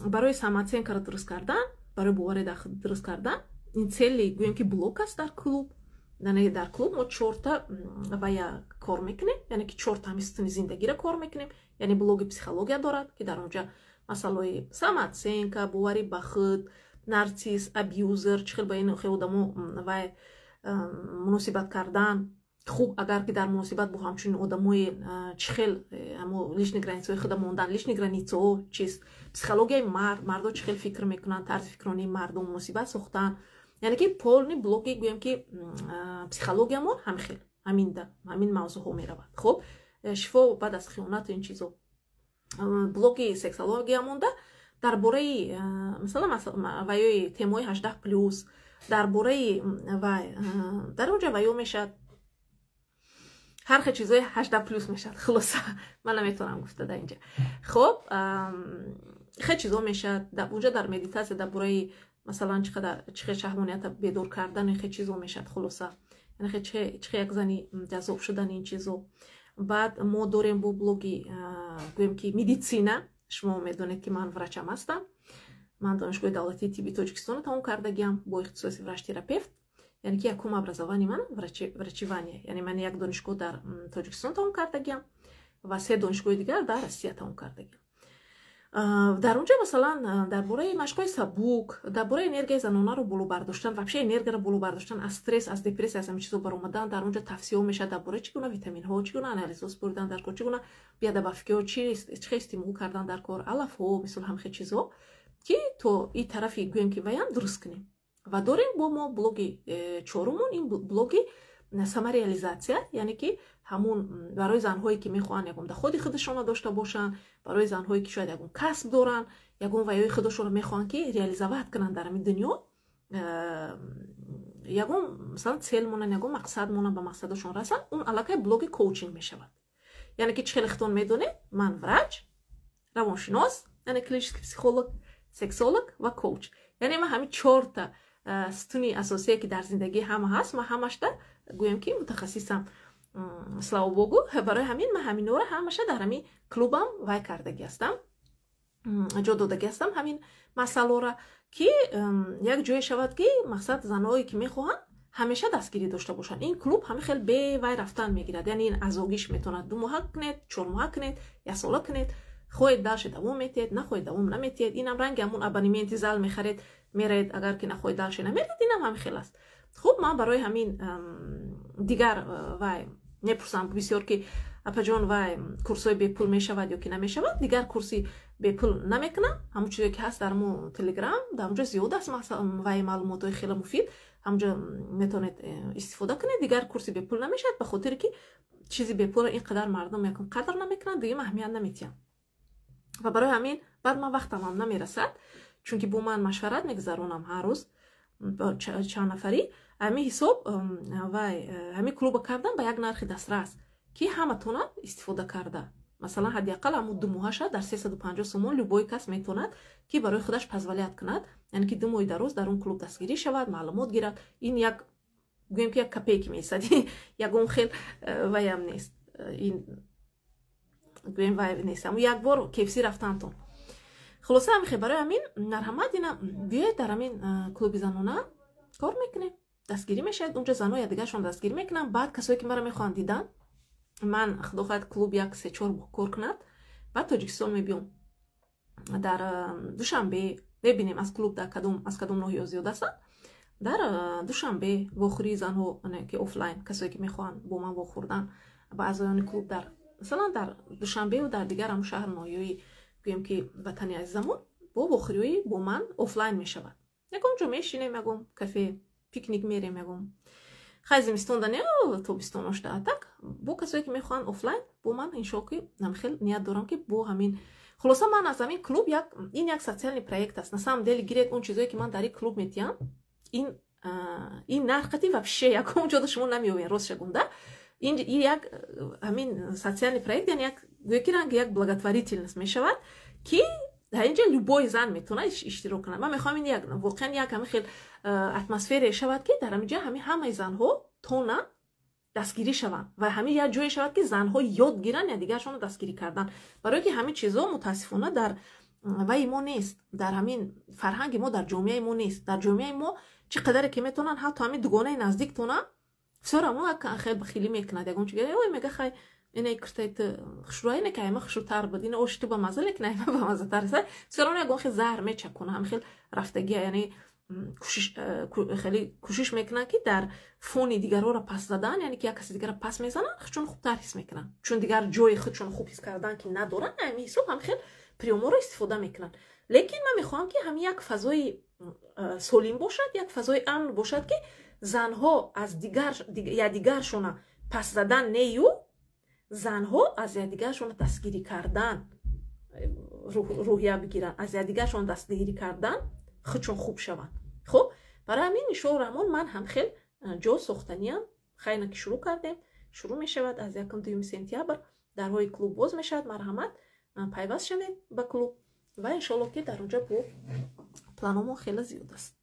Барои самооценкаро дуруст кардан, барои боваре дуруст кардан, ин целый, гӯем ки, блок аст дар клуб. Яъне дар клуб мо чорта вая кор мекунем, яъне ки чорта ҳами сутуни зиндагиро кор мекунем. Яъне блоги психология дорад, ки дар онҷа масъалаҳои самооценка, боварӣ ба худ, нарцисс, абьюзер, чӣ хел ба ин хел одамо вай муносибат кардан хуб, агар ки дар муносибат бо ҳамчунин одамои чӣ хел ҳамо личный границаҳои худа мондан, личный границаҳо чист, психологияи мард, мардо чӣ хел фикр мекунанд, тарзи фикронии мардум, муносибат сохтан. Яъне ки полный блоки, гӯем ки, психологиямон ҳамин хел, ҳаминда, ҳамин мавзӯъҳо меравад. Хуб, шифо баъд аз хиёнату ин чизо. Блоки сексологиямонда дар бораи, масалан, ваёи темаҳои 18+, дар бораи вай, дар онҷа ваё мешавад, ҳар хел чизои 18+ мешавад. Хулоса, ман наметавонам гуфта дар инҷа. Хуб, хел чизо мешавад онҷа. Дар медитатсия дар бораи, масалан, чӣ қадар, чӣ хел шаҳвонията бедор кардан, хел чизо мешавад. Хулоса, яъне чӣ хел як зани ҷаззоб шудани, ин чизо. Баъд мо дорем бо блоги, гӯем ки, медицина. Шумо медонед, ки ман врачам ҳастам. Ман Донишгоҳи давлатии тибби Тоҷикистонро тамом кардагиам бо ихтисоси врач-терапевт. Яъне ки якум образование ман врачевание, яъне ман як донишгоҳ дар Тоҷикистон тамом кардагиам ва се донишгоҳи дигар дар Россия тамом кардагиам. Дар онҷа, масалан, дар бораи машқҳои сабук, дар бораи энергияи занонаро боло бардоштан, вообще энергияро боло бардоштан, аз стресс, аз депрессия, аз ҳамин чизо баромадан, дар онҷа тавсияҳо мешавад дар бораи чӣ гуна витаминҳо, чӣ гуна анализҳо супоридан дар кор, чӣ гуна биодобавкиҳо, чӣ хел истеъмол кардан дар кор, алафҳо, мисол, ҳамхел чизҳо, ки то и тарафи, гӯем ки, ваям дуруст кунем. Ва дорем бо мо блоги чорумон, ин блоги самореализация, яъне ки ҳамун барои занҳое, ки мехоҳанд ягон доходи худашонро дошта бошанд, барои занҳое, ки шояд ягон касб доранд, ягон ваёи худашонро мехоҳанд, ки реализовать кунанд дар ҳамин дунё, ягон, масалан, цель монанд, ягон мақсад монанд, ба мақсадашон расанд. Он аллакай блоги коучинг мешавад. Яъне ки чӣ хеле худтон медонед, ман врач, равоншинос, яъне клинический психолог, сексолог ва коуч. Яъне ман ҳамин чорта сутуни асосие, ки дар зиндагии ҳама ҳаст, ман ҳамашда, гӯем ки, мутахассисам, слава богу. Барои ҳамин ман ҳаминора ҳамаша дар ҳамин клубам вай кардагӣ ҳастам, ҷо додагӣ ҳастам ҳамин масъалора, ки як ҷое шавад, ки мақсад занҳое, ки мехоҳанд, ҳамеша дастгирӣ дошта бошанд. Ин клуб ҳамин хел бевай рафтан мегирад, яъне ин аъзогиш метавонад 2 моҳа кунед, 4 моҳа кунед, як сола кунед. Хоҳед, дальше давом метиҳед, нахоҳед, давом наметиҳед. Инам ранги ҳамун абонементи зал мехаред, мераед, агар ки нахоҳед, дальше намеред. Инам ҳамин хел аст. Хуб, ман барои ҳамин дигар вай мепурсам бисёр, ки апаҷон, вай курсҳои бепул мешавад ё ки намешавад? Дигар курси бепул намекунам. Ҳамун чизе, ки ҳаст дар мо Телеграм, дар онҷо зиёд аст вай маълумотҳои хеле муфид, ҳамонҷо метавонед истифода кунед. Дигар курси бепул намешавад, ба хотире ки чизи бепулро ин қадар мардум якум қадр намекунанд, дуюм аҳамият наметиҳанд. Ва барои ҳамин баъд ман вақтамам намерасад, чунки бо ман машварат мегузаронам ҳар рӯз чанд нафарӣ. Ҳамин ҳисоб вай ҳамин клуба кардам ба як нархи дастрас, ки ҳама тонад истифода карда. Масалан, ҳадди ақал ҳамун 2 моҳаша дар 350 сомон любой кас метавонад, ки барои худаш позволять кунад, яъне ки 2 моҳи дароз дар он клуб дастгирӣ шавад, маълумот гирад. Ин як, гӯем ки, як копейки меистад, ягон хел ваям нест, ин, гӯем, вай нест, ҳамун як бор KFC рафтантон. Хулоса, ҳамин хел. Барои ҳамин марҳамат, ина биёед, дар ҳамин клуби занона кор мекунем, дастгирӣ мешавад. Унҷо занҳо якдигаршон дастгирӣ мекунанд. Баъд касое, ки маро мехоҳанд дидан, ман, худо хоҳад, клуб як се-чор моҳ кор кунад, баъд Тоҷикистон мебиём, дар Душанбе мебинем, аз клуб дар кадом, аз кадом ноҳиё зиёд ҳастанд. Дар Душанбе вохӯрии занҳо, ки офлайн, касое, ки мехоҳанд бо ман вохӯрдан, ба аъзоёни клуб, дар, масалан, дар Душанбеу дар дигар ҳамун шаҳру ноҳиёи, гӯем ки, ватани азизамон, бо вохӯриҳои бо ман офлайн мешавад. Ягон ҷо мешинем, ягон кафе, пикник мерем, ягон хай, зимистонда не, тобистоношда. Так, бо касое, ки мехоҳанд офлайн бо ман, иншо ки хел ният дорам, ки бо ҳамин. Хулоса, ман аз ҳамин клуб як, ин як социальный проект аст, на самом деле. Гиред, он чизое, ки ман дар ин клуб метиҳам, ин нархати вообще ягон ҷода шумо намеёбед, ростша гунда. Ин як ҳамин социальный проект, яъне як, гӯё ки, ранги як благотворительность мешавад, ки дар инҷа любой зан метавонад иштирок кунад. Ман мехоҳам ин як воқеан як ҳамин хел атмосфере шавад, ки дар ҳаминҷа ҳамин ҳамаи занҳо тонанд дастгирӣ шаванд ва ҳамин як ҷое шавад, ки занҳо ёд гиранд якдигаршонро дастгирӣ кардан, барое ки ҳамин чизо, мутаассифона, дар Ваи мо нест, дар ҳамин фарҳанги мо, дар ҷомеаи мо нест. Дар ҷомеаи мо чӣ қадаре ки метавонанд, ҳатто ҳамин дугонаи наздиктона все равно хел бахилӣ мекунад. Ягон чи ой мега: «Хай, ина куртаи ту хушрӯа, ина ки айма хушрӯтар буд, ина оши ту ба маза, лекин айма ба мазатар». Все равно ягон хел заҳр мечакона, ҳам хел рафтагия. Яъне хеле кӯшиш мекунанд, ки дар фони дигарҳоро пас задан, яъне ки як каси дигарро пас мезананд, худшон хубтар ҳис мекунанд, чун дигар ҷои худшон хуб ҳис кардан ки надоранд. Ҳамин ҳисоб ҳам хел приёмҳоро истифода мекунанд. Лекин ман мехоҳам, ки ҳамин як фазои солим бошад, як фазои амн бошад, ки занҳо аз дигар якдигаршона пас задан нею, занҳо аз якдигаршона дастгирӣ кардан рӯҳия бигиранд, аз якдигаршон дастгирӣ кардан, худшон хуб шаванд. Хуб, барои ҳамин, иншоалло раҳмон, ман ҳам хел ҷо сохтаниям. Хайна ки шурӯъ кардем, шурӯъ мешавад аз 1-2 сентябр дарҳои клуб боз мешавад. Марҳамат, пайваст шавед ба клуб ва иншоалло, ки дар онҷа бо планомон хеле зиёд аст.